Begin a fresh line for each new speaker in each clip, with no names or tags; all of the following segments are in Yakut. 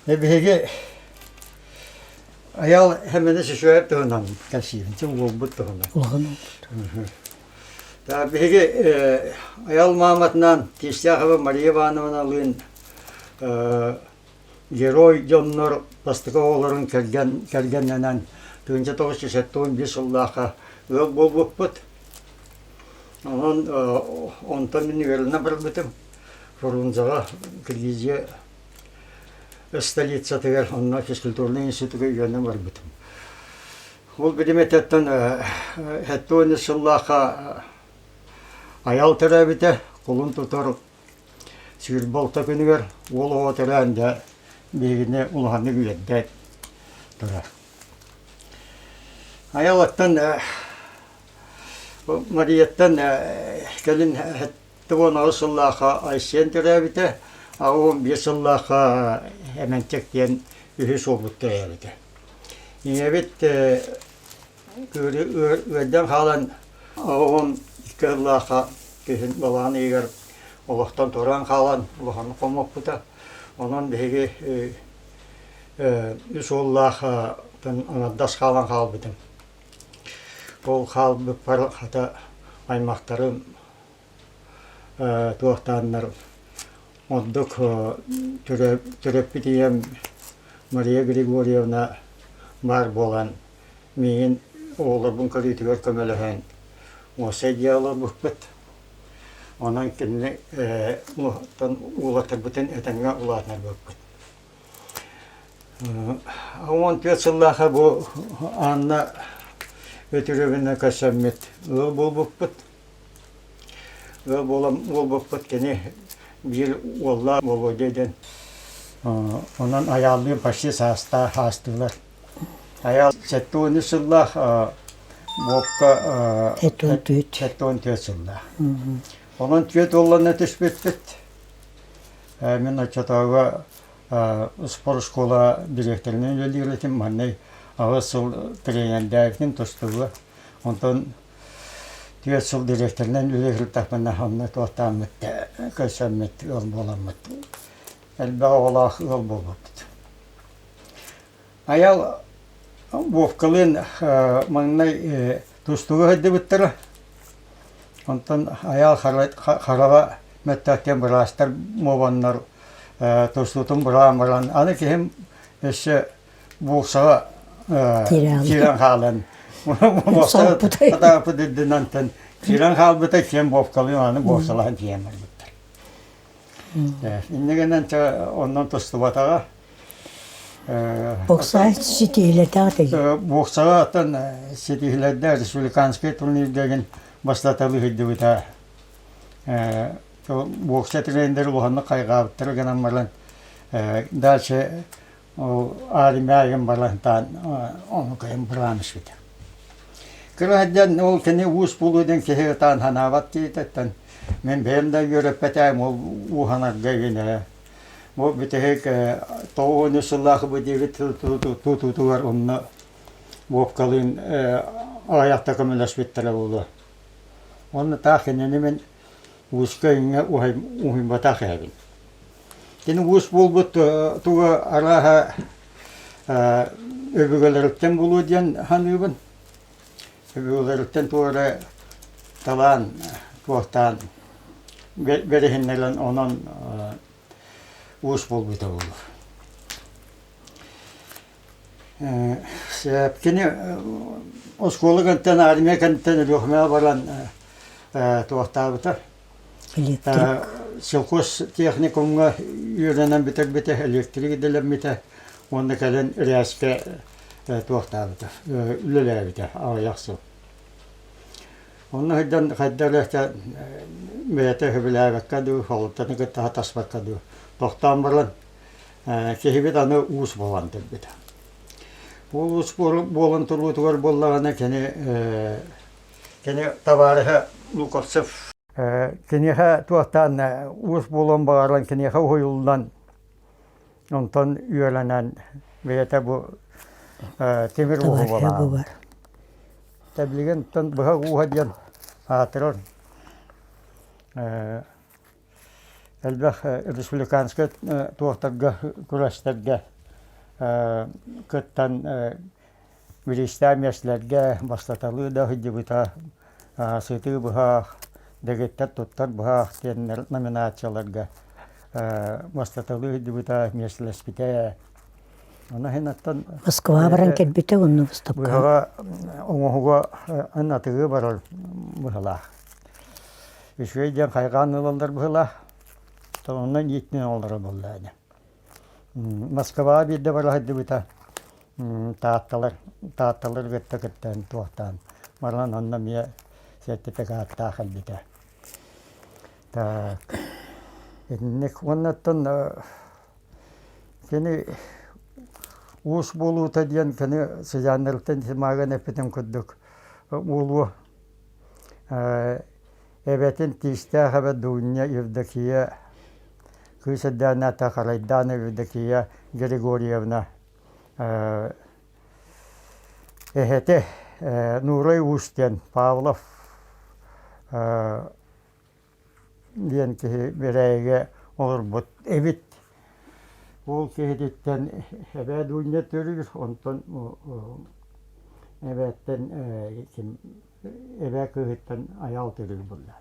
Биһиги Айаал Хэмэнэ Сүсүөп туһунан кэпсиибин, уолбут туһунан.
Улахан уолбут.
Биһиги Айаал мааматынан Тистяхова Мария Ивановналыын герой дьоннор бастакы оҕолорун кэргэн кэргэннэнэн 1971 сыллаахха ыал буолбуппут. Онон онтон мин үөрэнэ барбытым. Фрунзеҕа Киргизия столицатыгар онно физкультурнай институтугар үөрэнэ барбытым. Ол билимэтэттэн 70 сыллаахха Айал төрөөбүтэ, кулун тутар 26 күнүгэр уол оҕо төрөөн да биһигини улаханнык үөрдэ турар. Айалаттан Марияттан кэлин 78 сыллаахха Айсен төрөөбүтэ, 85 сыллаахха Эмэнчик диэн үһүс уолбут төрөөбүтэ. Ийэбит ыырдан хаалан 82 сыллаахха күһүн балаҕан ыйыгар олохтон туораан хаалан улаханнык хоммоппута. Онон биһиги үс уоллаах аҥардас хаалан хаалбытым. Ол хаалбыппар хата аймахтарым туохтааннар ордук төрөппүт ийэм Мария Григорьевна баар буолан миигин оҕолорбун көрүүтүгэр көмөлөһөн уопсай дьиэ олорбуппут. Онон кинини уолаттарбытын этэҥҥэ улаатыннарбыппыт. 14 сыллаахха бу Анна Өтүрүөбүнэ көрсөммүт ыал буолбуппут. Ыал буолан буолбуппут кини биир уоллаах Володя диэн. Онон Айааллыын почти саастаах аастылар. Айаал 73 сыллаах Вовка 74 сыллаах. Онон түөрт уоллана түспүппүт. Мин оччотооҕу спорт школа дириэктэринэн үлэлиир этим. Маннай аҕыс сыл тренердээбитим тустууга. Онтон түөрт сыл дириэктэринэн үлэлии сырыттахпына онно туохтааммыт көрсөммүт ыал буоламмыт элбэх оҕолоох ыал буолбуппут. Айал Вовкалыын маҥнай тустууга сылдьыбыттара. Онтон Айаал хараҕа мөттөөх быраастар буоланнар тустуутун быраан баран аны киһим өссө бууксаҕа киирэн хаалан хатааппыт үрдүнэн киирэн хаалбыта киэн Вовкалыын аны бууксалаһан тиийэн барбыттар. Инньэ гынан оннон тустубатаҕа.
Боксаҕа ситиһиилэрдээх этэ.
Боксаҕа оттон ситиһиилэрдээх республиканскай турнирдарын бастаталыы сылдьыбыта. Бокса тренердэр улаханнык хайҕаабыттара гынан баран дальше ол армия баран ону кыайан быраан испитэ. Кыра сылдьан ол кини уус буолуо диэн киһи ытаан санаабат диэтэттэн мин бэйэм да үөрэппэтээм ол ууһанарга гинэ Бу бүтэһик 93 сыллаах быдыыгыт тутуутугар онно Вовкалыын аҕыйахта көмөлөспүттэрэ буолуо. Уонна таах кинини мин ууска иҥҥэ уһуйбатах эбин. Кини уус буолбут туга арааһа өбүгэлэриттэн буолуо диэн саныыбын. Өбүгэлэриттэн тугу эрэ талаан туохтаан бэриһиннэрэн онон уус буолбута буолуо. Кини оскуола кэнтэн армия кэнтэн Өлүөхүмэҕэ баран туохтаабыта. Сельхоз техникумҥа үөрэнэн бүтэрбитэ, электрик идэлэммитэ уонна кэлин РЭС-кэ туохтаабыта, үлэлээбитэ аҕыйах сыл. Онно сылдьан хайдах эрэ бэйэтэ сөбүлээбэккэ дуу, холуттаны кытта сатаспакка дуу тохтоон баран киһибит аны уус буолан турбута. Ол уус буолан туруутугар буоллаҕына кини кини табаарыһа Луковцев киниэхэ туохтаан уус буолуон баҕаран киниэхэ уһуйуллан онтон үөрэнэн бэйэтэ бу тимир ууһу буолар. Тэбилигин быһах ууһа диэн аатырар элбэх республиканскай туохтарга күрэстэргэ. кыттан бириистээх миэстэлэргэ бастаталыы да сылдьыбыта, сытыы быһах, дэгиттэр туттар быһах диэннэр номинацияларга бастаталыы сылдьыбыта, миэстэлэспитэ. Ону иһин оттон
Москваҕа баран кэлбитэ уонна выставкаҕа.
Быһаҕа оҥоһуга ын атыгы барар быһалаах. Үчүгэй диэн хайҕаан ылаллар быһалаах. Онон ииттинэн олорор буолла ини. Москваҕа биирдэ бара сылдьыбыта. Таатталар Таатталар кытта кыттан туохтаан баран онно эмиэ сертификаттаах кэлбитэ. Так итинник уонна оттон кини уус буолуута диэн кини сыдьааннарыттан симаагын эппитин курдук буолуо Эбэтин тиистээх эбэ Дуня Евдокия кыыс эрдэҕинэ Харайдаана Евдокия Григорьевна эһэтэ Нуурай Уус диэн Павлов диэн киһи Бэрээйигэ олорбут эбит. Ол киһититтэн эбээ Дуня төрүүр, онтон эбээттэн ким эбээ кыыһыттан айаал төрүүр буолла.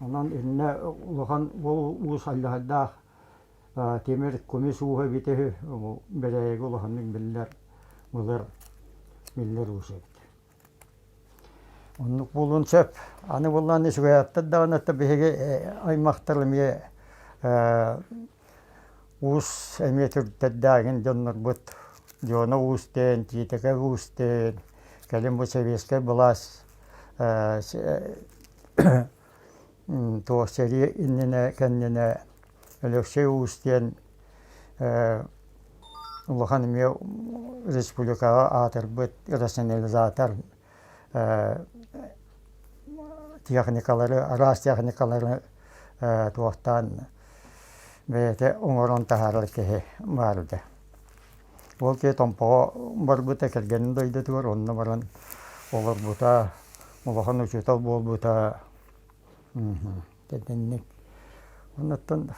Онон иннэ улахан ол уус аллаһардаах тимир көмүс ууһа эбитэ үһү Бэрээйигэ улаханнык биллэр былыр биллэр уус эбит. Оннук буолуон сөп. Аны буоллаҕына үчүгэйаттар даҕаны биһиги аймахтар эмиэ уус эмиэ төрүттэрдээҕин дьоннорбут Дьуона Уус диэн, Тиитэкэ Уус диэн, кэлин бу сэбиэскэй былаас туох сэрии иннинэ кэннинэ Өлөксөй Уус диэн улахан эмиэ республикаҕа аатырбыт рационализатор техникалары, араас техникалары туохтаан бэйэтэ оҥорон таһаарар киһи баар этэ. Ол киһи Томпоҕо барбыта, кэргэнин дойдутугар онно баран олорбута, улахан учуутал буолбута. Итинник. Оннуттан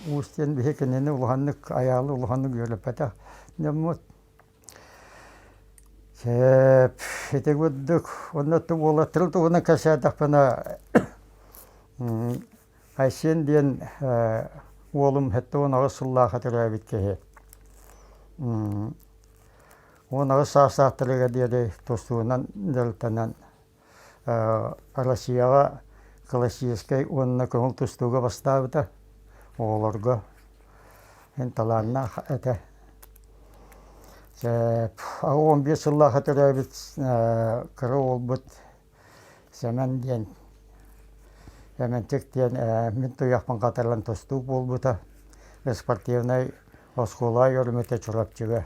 Уус диэн биһи кинини улаханнык айаалы улаханнык үөрэппэтэх дьоммут. Сөп, ити курдук онно уолаттарын туһунан кэпсээтэхпинэ Айсен диэн уолум 78 сыллаахха төрөөбүт киһи. 18 саастаахтарыгар диэри тустуунан дьарыктанан Россияҕа классическай уонна көҥүл тустууга бастаабыта оҕолорго эн талааннаах этэ. 15 сыллаахха төрөөбүт кыра уолбут Сэмэн диэн Сэмэнчик диэн мин туйахпын хатаран тустуук буолбута. Спортивнай оскуола үөрэммитэ Чурапчыга.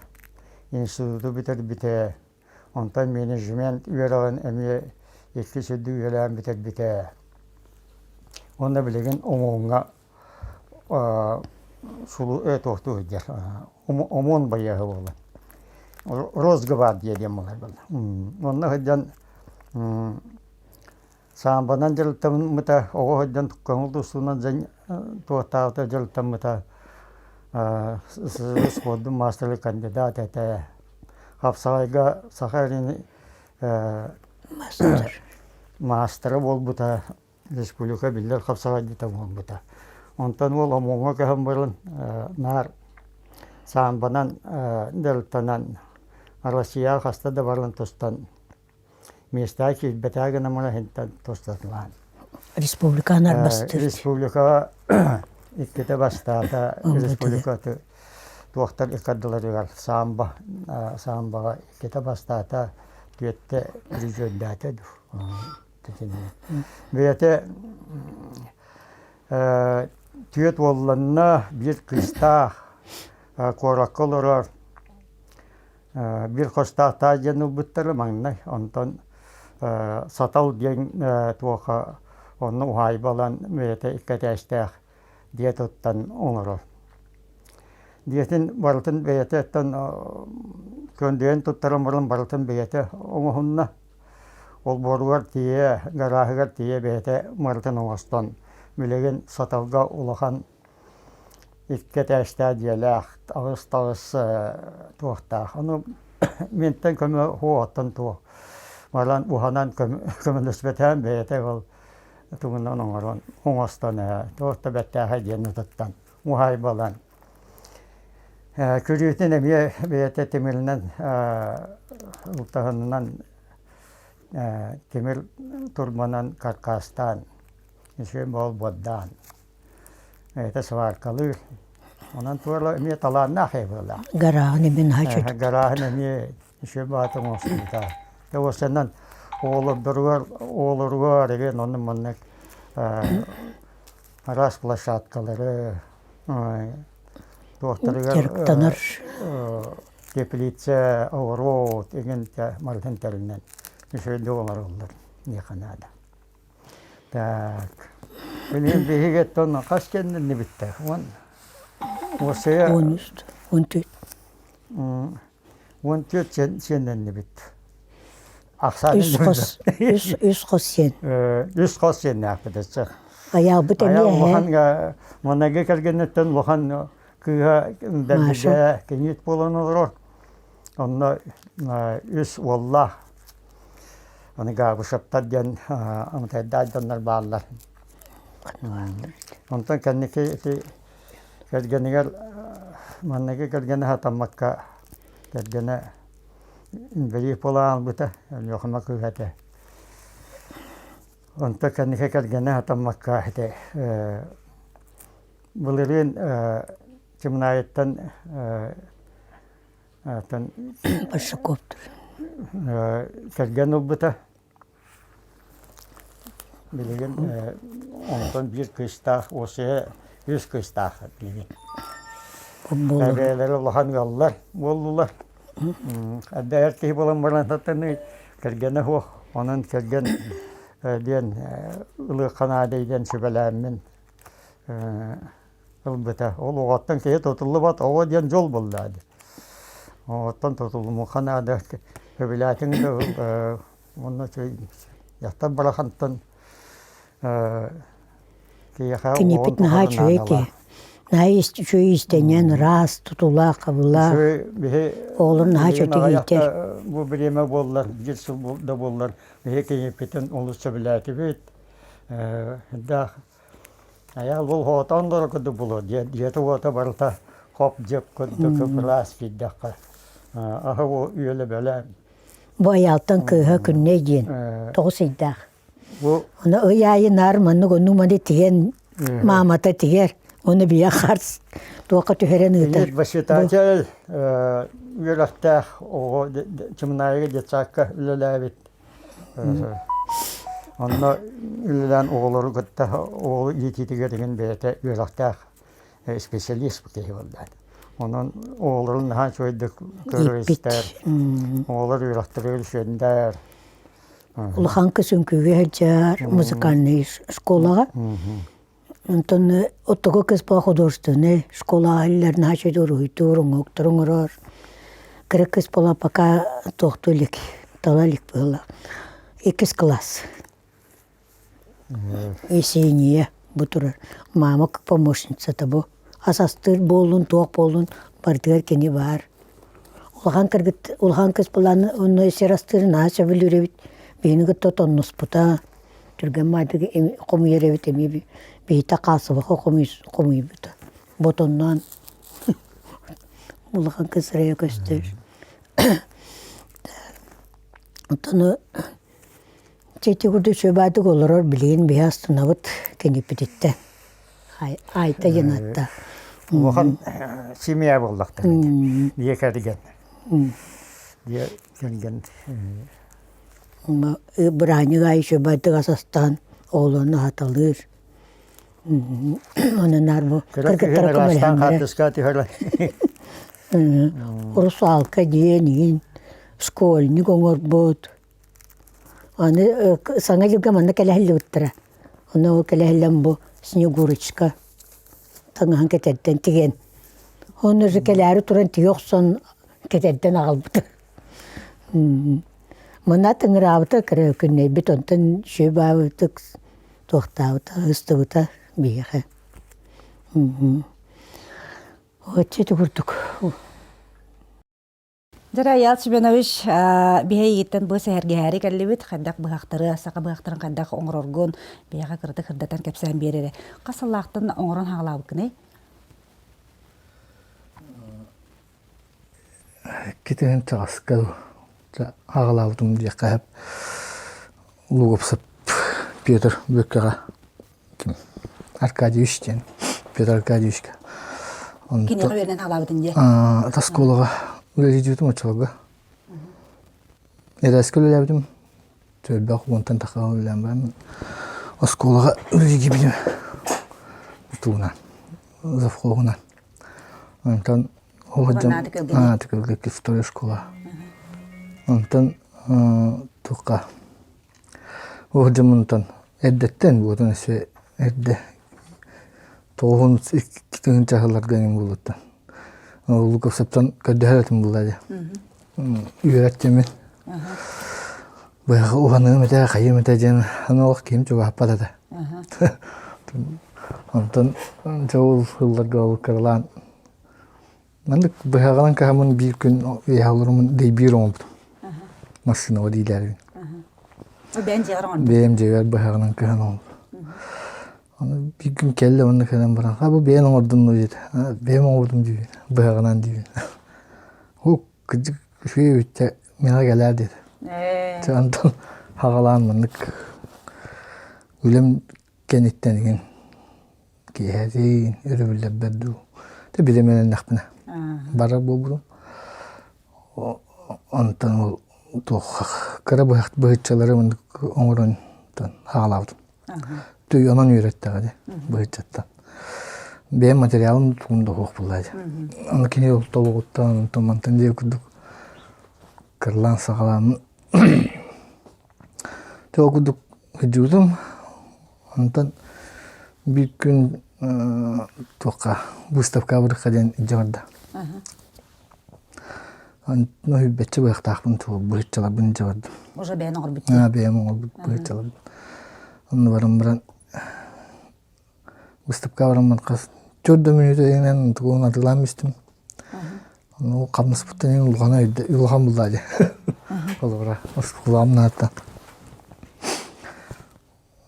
Институту бүтэрбитэ. Онтон менеджмент үөрэҕин эмиэ иккис үрдүк үөлээн бүтэрбитэ. Уонна билигин ОМОН-ҥа туохтуу сылдьар ОМОН байыаһа буолан Росгвардия диэн буолар буолла. Онно сылдьан саамбанан дьарыктаммыта, оҕо сылдьан көҥүл тустуунан туохтаабыта дьарыктаммыта спордун маастара кандидат этэ. Хапсаҕайга Саха эрин маастара буолбута, республика биллэр хапсаҕайдыта буолбута. Онтон уол ОМОН-ҥа көһөн баран наар саамбанан дьарыктанан Россияҕа хаста да баран тустан миэстэҕэ киирбэтэх гынан иһинтэн тустатылаан.
Республиканы бастыыр.
Республикаҕа иккитэ бастаата республика туохтар ыккардыларыгар самбо самбоҕа иккитэ бастаата түөттэ призердээтэ дуу бэйэтэ түөрт уолланна биир кыыстаах куоракка олорор Биир хостоох таас диэн ылбыттара маҥнай, онтон Сатал диэн туоха онно уһаайба ылан бэйэтэ икки этээстээх дьиэ туттан оҥорор. Дьиэтин барытын бэйэтэ оттон көндүйэн туттаран баран барытын бэйэтэ оҥоһунна. Олбуоругар тиийэ, гарааһыгар тиийэ бэйэтэ барытын оҥостон билигин Саталга улахан. Икки этээстээх дьиэлээх, аҕыс-таҕыс туохтаах. Ону ментэн көмө уоттан туох баран уһанан көмөлөспөтөөн бэйэтэ ол тугунан оҥорон оҥостон туох да бэртээхэй диэн ытыттан уһаайбалаан күрүүтүн эмиэ бэйэтэ тимиринэн ылтаһынынан тимир турбанан каркаастаан үчүгэй буолбуордаан Это сваркалыыр. Онон туора эмиэ талааннаах эбыылаах.
Гарааһын эмиэ наһаа үчүгэй.
Гарааһын эмиэ үчүгэй баҕата оҥостубута. Уосанан оҕолордоругар оҕолоругар эбиэн онно маннык араас площадкалары туохтарыгар
Дьарыктанар.
теплица, огород игин барытын тэринэн үчүгэйдик оҥороллор диэххэ наада. Так. Билигин биһиги оттон хас кэнниннибиттэр? Уон уосуйа
13, 14.
14 сиэннэннибит.
Үс хос, үс, үс хос сиэн.
Үс хос сиэннээхпит өссө.
Айаабыт эмиэ
Айа улахан манаги кэргэнниттэн улахан кыыһа Бэрдигэ кийиит буолан олорор. Онно үс уоллаах Аны Габышевтар диэн аматайдаах дьоннор бааллар. Онтон кэнники ити кэргэнигэр манныгы кэргэнэ сатаммакка кэргэнэ инбэлиит буолан хаалбыта, Өлүөхүмэ кыыһа этэ. Онтон кэнники кэргэнэ сатаммакка ити былырыын Чымнаайыттан Оттон
Большаковтар.
Кэргэн ылбыта. Билигин онтон биир кыыстаах, уосуйа үс кыыстаах билигин. Бэйэлэрэ улахан ыаллар буоллулар. Эрдэ эр киһи буолан баран сатаныы кэргэнэ суох. Онон кэргэн диэн ылыахха наада диэн сүбэлээммин ылбыта. Ол оҕоттон киһи тутуллубат, оҕо диэн дьол буолла дии. Оҕоттон тутуллумуохха наада. Сөбүлээтиҥ да ыл, уонна дьахтар барахантан киһиэхэ
Кинипит наһаа үчүгэй киһи. Наһаа үчүгэй иистэнньэн, ыраас, тутулаах, хабылаах. Оҕолорун наһаа үчүгэй иитэр.
Бу бириэмэ буоллар, биир сыл да буоллар, биһи кинипитин олус сөбүлээтибит. Даах Айаал бұл хоотоон дора курдук булуо дьиэтэ-уота барыта хоп-дьип курдук кып-ыраас киирдэххэ аһы үөлэ бэлэм.
Бу айаалтан кыыһа Күннэй диэн 9 ыйдаах.
Бу
Ону ый аайы наар маннык онну-маны тигэн маамата тигэр, ону бийэ харс туохха түһэрэн ыытар.
Воспитатель үөрэхтээх оҕо Чымнаайыга детсадка үлэлээбит Онно үлэлээн оҕолору кытта оҕо иитиитигэр игин бэйэтэ үөрэхтээх специалист киһи буолла. Онон оҕолорун наһаа үчүгэйдик көрөр-истэр, оҕолор үөрэхтэригэр үчүгэйдэр.
Улахан кыс үҥкүүгэ сылдьар музыкальнай школаҕа. Онтон оттоку кыс по художественнай школаҕа иһиллэр наһаа үчүгэй уруһуйдуур, оҥоһуктары оҥорор. Кыра кыс буола пока туохтуу илик, тала илик быһыылаах. Иккис класс. Есения бу турар. Мама помощницата бу. Ас астыыр буоллун, туох буоллун барытыгар кини баар. Улахан кыргыт, улахан кыс былааны онно сир астыырын наһаа сөбүлүүр эбит. Биһини кытта отонноспута. Түргэн маайдык хомуйар эбит эмиэ биһитэ хаасыбаха хомуйбута. Ботонноон улахан кыс сырайа көстөр. Оттон ити курдук үчүгэйдик олорор билигин биһи астынабыт киниппититтэн. Айта диэн ааттаах.
Улахан семья буоллахтар. Дьиэ кэргэн. Дьиэ кэргэн
Бырааһынньык аайы үчүгэйдик ас астаан оҕолорун аһаталыыр. Онон наар бу кыргыттара көмөлөһөннөр. Русалка диэн иһин школьник оҥорбут. Аны саҥа дьылга манна кэлэ сылдьыбыттара. Онно ол кэлэ сылдьан бу Снегурочка таҥаһын кэтэрдэн тигэн. Онно уже кэлээри туран тигэ охсон кэтэрдэн аҕалбыта. Мына тыҥыраабыта кыра күннэйбит, онтон сүбаабытык туохтаабыта, ыстыбыта биһиэхэ. Оччо ити курдук.
Дьэ, Айаал Семенович, биһи эйигиттэн бу сэһэргэһээри кэллибит. Хайдах быһахтары, саха быһахтарын хайдах оҥороргун биһиэхэ кыратык кырдатан кэпсээн биэр эрэ. Хас сыллаахтан оҥорон хаалаабыккыный?
Китиһин чаҕаска аҕалаабытым диэххэ сөп. Луговцев Петр Бүөккэҕэ Аркадьевич диэн Петр Аркадьевичка.
Киниэхэ үөрэнэн хаалаабытын диye.
Оскуолаҕа үлэлиирбитим оччолорго. Эрэскэ үлэлээбитим. Элбэх уонтан тахса үлэлээн баран оскуолаҕа үлэлиирбитим. Тугунан, завхоһунан. Онтон ол дьон Аатыкылга вторая школа. Онтон туохха Ол дьоммунтан эрдэттэн буотун өссө эрдэ тоҕуһун икки сылларга эҥин буолуттан Луковцевтан көрдөһөр этим буолла дии. Үөрэттимин. Быһаҕы уһаныым этэ, хайыым этэ диэн аны олох киһим чугаһаппат этэ. Онтон дьэ ол сылларга ол кыралаан Маннык быһаҕынан кыһаммын биир күн үөһэ олоруммун дэйбиир оҥорбутум. Массыынаҕа диилээрбин.
Бэйэм дьиэҕэр оҥорбут.
Бэйэм дьиэбэр быһаҕынан кыһан оҥорбут. Аны биир күн кэллэ уонна кэлэн баран, «А бу бэйэн оҥордун дуу?» диэтэ. «Бэйэм оҥордум» диибин. Быһаҕынан диибин. Оо, кырдьык үчүгэй эбит миэхэ кэлээр диэтэ. Чэ онтон хаҕалаан маннык үлэм кэнниттэн игин киэһэтин өрөбүллэрбэр дуу тэ билимэлэннэхпинэ барар буолбутум онтон ол туох кыра быһыччалары маннык оҥорон хаалаабытым Tuy онон үөрэттэҕэ дии быһыччаттан бэйэм материалым тугум да суох буолла дии аны кини ол тобоҕуттан онтон мантан диэ курдук кырлаан саҕалааммын Тэ ол курдук сылдьыбытым Онтон биир күн туохха выставка барыахха диэн илдьэ барда. Онно сүүрбэччэ быһахтаахпын туох быһыччаларбын илдьэ бардым.
Уже бэйэн оҥорбут
Аа бэйэм оҥорбут быһыччаларбын. Онно баран баран выставка бараммын хас төрт да мүнүүтэ иһинэн тугун атыылаан истим. Ну хамнаспыттан иһин улахана улахан буллаа дии. Холобура, оскуолам нааттан.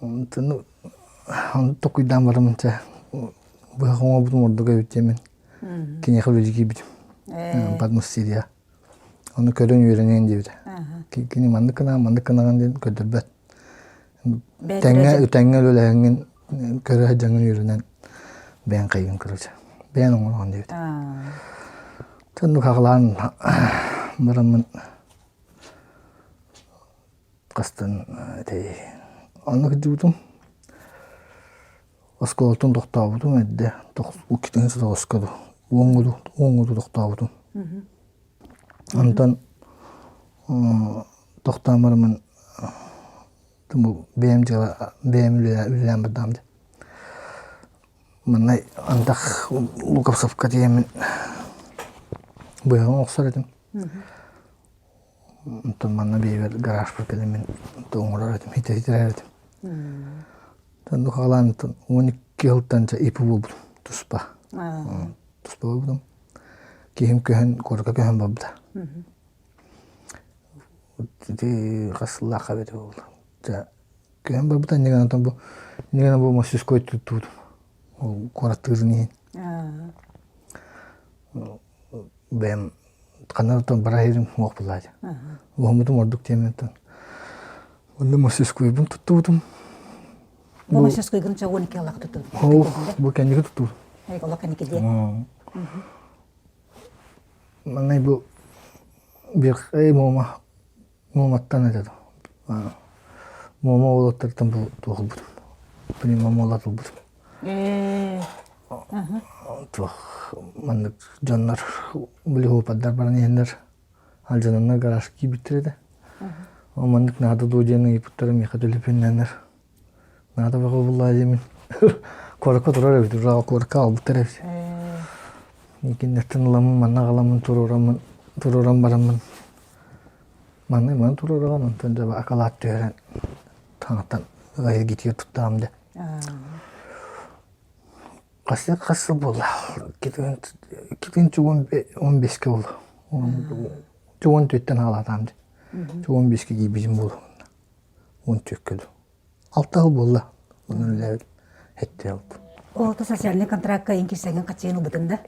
Онтон токуйдаан бараммын чэ быһах оҥорбутум ордук эбит диэммин киниэхэ үлэлии киирбитим подмастерье ону көрөн үөрэниэн диэбитэ кини маннык гынаҕын маннык гынаҕын диэн көрдөрбөт тэҥҥэ тэҥҥэ үлэлэһэҥҥин көрө сылдьаҥҥын үөрэнэн бэйэҥ хайыгын короче бэйэҥ оҥороҕун диэбитэ оннук аҕалаан бараммын Хастан этэй онно кырдьыбытым. Оскуолаттан тохтообутум эрдэ иккитин тоҕуска дуу уоҥҥа дуу тохтообутум. Онтон тохтоон бараммын бэйэм дьыала бэйэм үлэлээн бардаҕым дии. Манна антах Луковцевка тиийэммин быһаҕын охсор этим. Онтон манна биэбэр гаражпар кэлэммин оҥорор этим, хитэ-хитэрэр этим. Онно хаалаан 12 сылтан дьэ ИП буолбутум туспа. Туспа буолбутум. Киһим көһөн, куоракка көһөн барбыта. Ити хас сыллаахха эбитэ буолла. Дьэ көһөн барбыта инньэ гынан бу инньэ гынан бу мастерской туттубутум. Ол куораттыырын иһин. Бэйэм ханна да бара иһэрим суох буоллаачы. Уһуммутум ордук диэммин Онно мастерскойбун туттубутум.
Бу мастерскойгун чоҕун икки аллах туттубут.
Бу кэнники туттубут.
Олох кэнники диэн.
Маннай бу биир муома Муоматтан этэ Муома уолаттартан бу туох ылбытым. Пневмома ылбытым. Туох маннык дьоннор били уопардар баран иһэннэр алдьананнар гаражка киирбиттэр этэ. Ол маннык наада дуо диэн ыйыппыттара миэхэ төлөпүөннээннэр наада бөҕө буллаа диэмин куоракка турар эбит уже куоракка аҕалбыттар эбит. Кинилэртэн ыламмын манна аҕаламмын туруораммын туруоран бараммын Манна маны туруораҕын, онтон дьэ акалаат түһэрэн таҥаттан эргитигэр туттаҕым дэ. Хас хас сыл буолла? 2015-ке буолла. 14-тэн хаалаатаам дии. 15-ке киирбитим буолуо. 14-кө дуу. Алта сыл буолла. Онон үлэлээбит сэттэ сыл.
Ол социальный контракка ин кирсэҥин хаччыйын ылбытын да?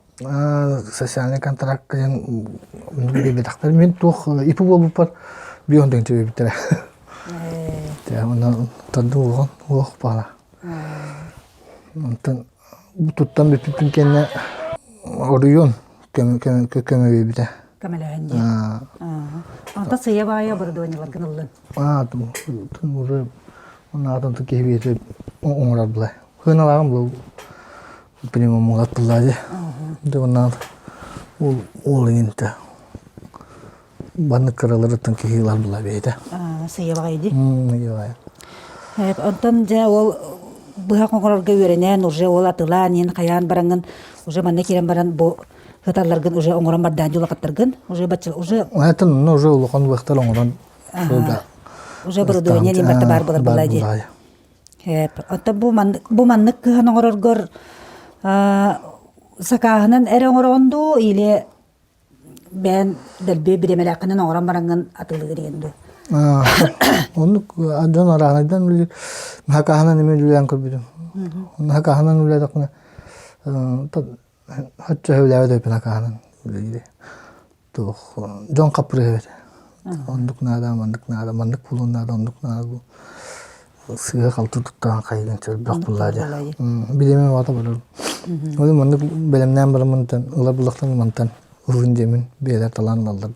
Социальный контракка диэн биэрбэтэхтэр. Мин туох ИП буолбуппар бион тыһыынча биэрбиттэрэ. Онон тардым улахан олох баара. Онтон туттан бүппүппүн кэннэ оройуон көмө биэрбитэ.
Көмөлөһөн диэн. Онтон сыйа баайа оборудованиеларгын ыллын.
Уже аатын киһи биэтэ оҥорор була. Хыналааҕым бу пневмомолог булла дии. Дьэ онно ол ол иҥинтэ Маннык кыраларыттан киһи ылар була бэйэтэ.
Сыйабаҕай дии. Онтон дьэ ол быһах оҥорорго үөрэнэн уже ол атылаан иһин хайаан бараҥҥын уже манна киирэн баран бу сыталларгын уже оҥорон бардаан дьулахаттаргын уже бачча уже
Это ну уже улахан быһахтар оҥорон
уже оборудование диэн барыта баар буолар буолаа дии. Оттон бу маннык бу маннык кыһан оҥороргор сакааһынан эрэ оҥороҕун дуу или бэйэн дэлби бириэмэлээххинэн оҥорон бараҥҥын атылыыр диэн дуу?
Оннук дьон арааһынайдан үлэлиир. Хакаһынан эмиэ үлэлээн көрбүтүм. Хакаһынан үлэлээтэхпинэ хачча үлэлээбэт эбиппин хакаһынан үлэлиир. Туох дьон хаппырыһа эбит. Оннук наада, маннык наада, маннык буолуон наада, оннук наада бу. Сыыһа-халты туттаан хайыгын элбэх буллаа дии. Билимим аата барар. Ол маннык бэлэмнээн бараммын ылар буллахтан мантан ылын диэмин бэйэлэр талаан ылаллар.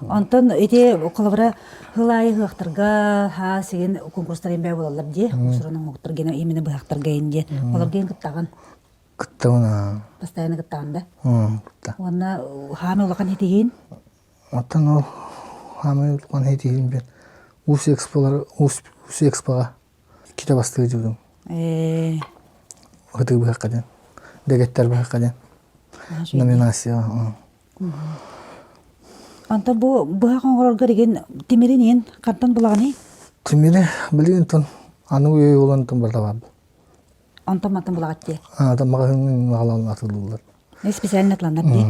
Онтон ити холобура сыл аайы ыһыахтарга хаа сигин конкурстар эмбэ буолаллар дии. Усуран оҥоһуктар гена именно быһахтарга ин дии. Олорго ин кыттаҕын.
Кыттабын.
Постоянно кыттаҕын да? Кытта. Уонна хааны улахан итиһин?
Оттон ол хаамай улахан итиһин бен Уус эксполар Уус экспоҕа иккитэ бастыы дьыбытым.
Ээ.
Ытыы быһахха диэн. Дэгэттэр быһахха диэн. Номинация.
Онтон бу быһах оҥороргор игин тимирин иин хантан булаҕыный?
Тимири билигин тон аны үйэ буолан тон барда бар.
Онтон мантан булаҕыт дии.
А, там маҕаһыыҥҥа аҕалан атыллылар.
Специально атланнар дии.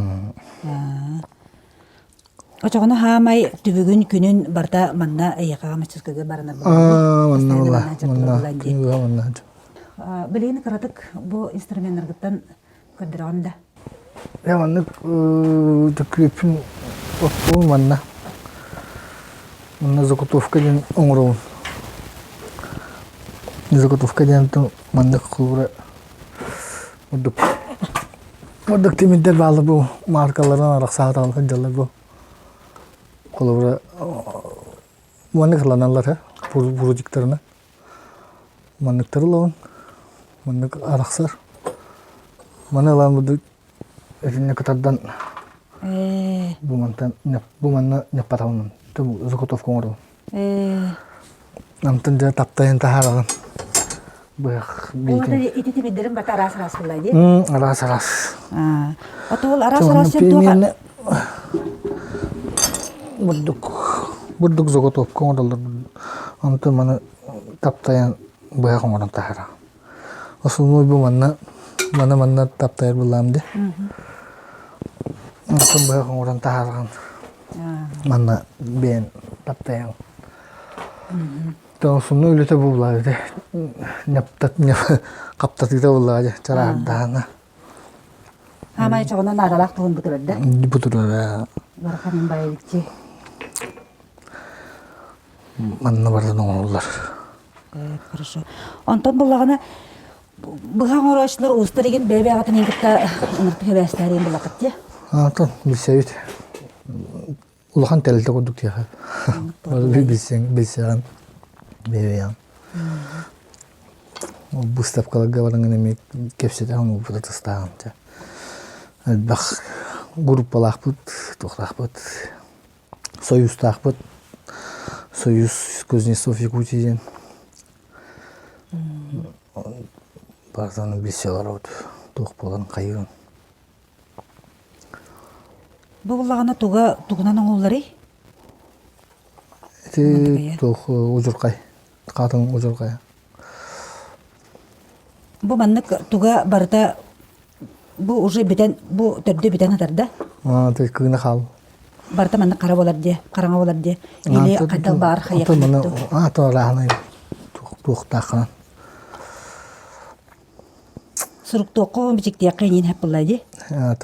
Очоҕуна хаамай түбүгүн күнүн барыта манна эйиэхэҕэ мастерскойга баранар
Аа, манна була. Манна күнү манна.
Билигин кыратык бу инструменнаргыттан көрдөрөҕүн да?
Ээ маннык төкүөппүн оттуун манна. Манна заготовка диэн оҥоробун. Заготовка диэн маннык холобура ордук ордук тимирдэр бааллар бу мааркаларынан арахсаатаҕын сылдьаллар бу. Холобура маннык ыланаллар бурудиктарына. Манныктары ылабын. Маннык арахсар. Маны ылан бурдук итиннэ кытардан бу мантан бу манна ньаппатаҕын заготовка оҥоробун. Онтон дьэ таптайан таһаараҕын. Быһах биитин.
Ити тимирдэрин бата араас-араас буолла дии.
Араас-араас.
Ото ол араас-араас сир туох
Бурдук бурдук заготовка оҥороллор. Онтон маны таптайан быһах оҥорон таһара. Основной бу манна маны манна таптайар буллаам дии. Онтон быһах оҥорон таһаарҕан манна бэйэн таптайан. Основной үлэтэ буллаа ити. Хаптатыыта буллаа дии чараардаана.
Хаамай чоҕунан наадалаах туһун бутурар да?
Бутурара.
Ыарахан байылыччы.
Манна барытын оҥороллор.
Хорошо. Онтон буллаҕына быһа оҥорооччулар уустар игин бэйэ-бэйэҕитин кытта ыныртык эбээстээриин буллаххыт дии.
Антон билсэбит. Улахан тэрилтэ курдук диэхэ. Билсэҥ, билсэҕин бэйэ-бэйэҕин. Выставкаларга бараҥын эмиэ кэпсэтэҕин уопута тастааҕын чэ. Элбэх группалаахпыт, туохтаахпыт, союзтаахпыт. Союз кузнецов Якутии диэн. Барытын билсэ олоробут. Туох буолан хайыан.
Бу буллаҕына туга тугунан оҥоһулларый?
Ити туох удьурхай, хаатын удьурхайа.
Бу маннык туга барыта бу уже бүтэн бу төрдө бүтэн атарда.
Аа, то кыына хаал.
Барыта маннык хара болар дии, хараҥа болар дии. Или хайдах баар хайа.
Аа, то рааһынай туохтааххынан.
Суруктуохха бичиктиэххэ иниин хэп дии.
Аа,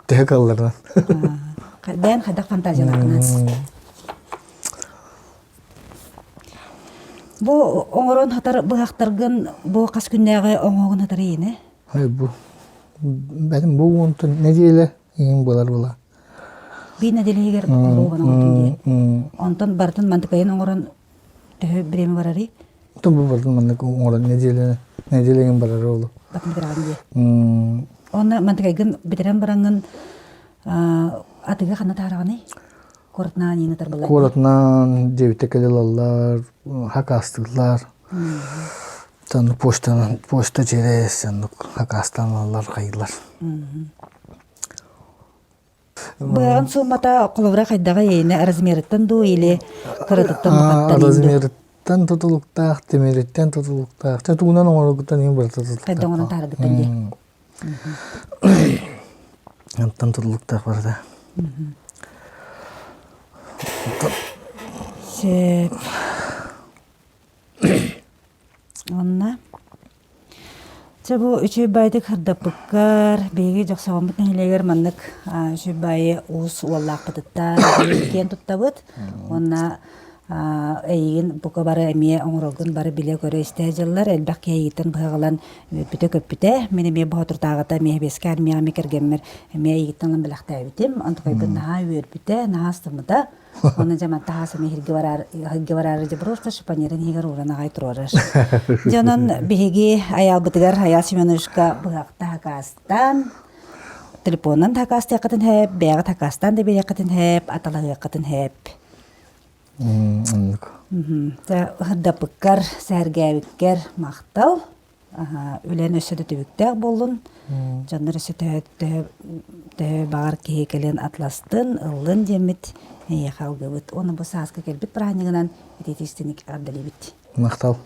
төһө кыалларынан.
Бэйэн хайдах фантазиялааххынан. Бу оҥорон хатар быһахтаргын бу хас күннээҕи оҥоһугун хатар иини?
Ай бу бэтим бу уонтан нэдиэлэ иҥин буолар була.
Биир нэдиэлэ иһигэр оҥоруоҕун оҥортун дии. Онтон барытын мантыкайын оҥорон төһө бириэмэ барарый?
Онтон бу барытын маннык оҥорон нэдиэлэ нэдиэлэ иҥин барар олу.
Батын бүтэрэн дии. Онно мантыкайгын бүтэрэн бараҥҥын атыга ханна таараҕыный? Куоратынан иин ытар
Куоратынан диэбитэ кэлэ ылаллар, хакаастыыллар. Оннук почтанан почта через оннук хакаастаан ылаллар хайыылар.
Быһаҕын суумата холобура хайдаҕа иэнэ размерыттан дуу или кыратыттан бухаттан
Размерыттан тутулуктаах, тимириттэн тутулуктаах. Чэ тугунан оҥороргуттан иһин барыта тутулуктаах.
Хайда оҥорон таарыгыттан дии.
Онтон тутулуктаах барыта.
Сөп. Онно Чэ бу үчүгэй баайдык сырдаппыккар, биһиги Дьохсоҕоммут нэһилиэгэр маннык үчүгэй баайы уус уоллаахпытыттан киэн туттабыт. Уонна эйигин бука бары эмиэ оҥороргун бары билэ-көрө истэ дьыллар элбэх киһи эйигиттэн быһаҕалан үөрбүтэ-көппүтэ. Мин эмиэ боотурдааҕыта эмиэ сэбиэскэй армияҕа эмиэ кэргэммэр эмиэ эйигиттэн ылан бэлэхтээбитим. Онтукайбын наһаа үөрбүтэ, наһаа астыммыта. Онно дьэ манта хаас эмиэ иһиргэ бараар, иһиргэ бараары дьэ просто шифонерын иһигэр ууран аҕай туруорар. Дьэ онон биһиги Айаалбытыгар Айаал Семеновичка быһахта хакаастаан, телефонунан да хакаастыаххытын хэп, бэйэҕит хакаастаан да биэриэххитин хэп, аталаһыаххытын хэп.
Оннук.
Ыһырдаппыккар, сэһэргээбиккэр махтал. Үлэн өссө да түбүктээх буоллун. Дьоннор өссө төһө, төһө, төһө баҕар киһи кэлэн атластын, ыллын диэммит эйиэхэ алгыбыт. Уонна бу сааскы кэлбит бырааһынньыгынан итиитистиник эҕэрдэлиибит.
Махтал.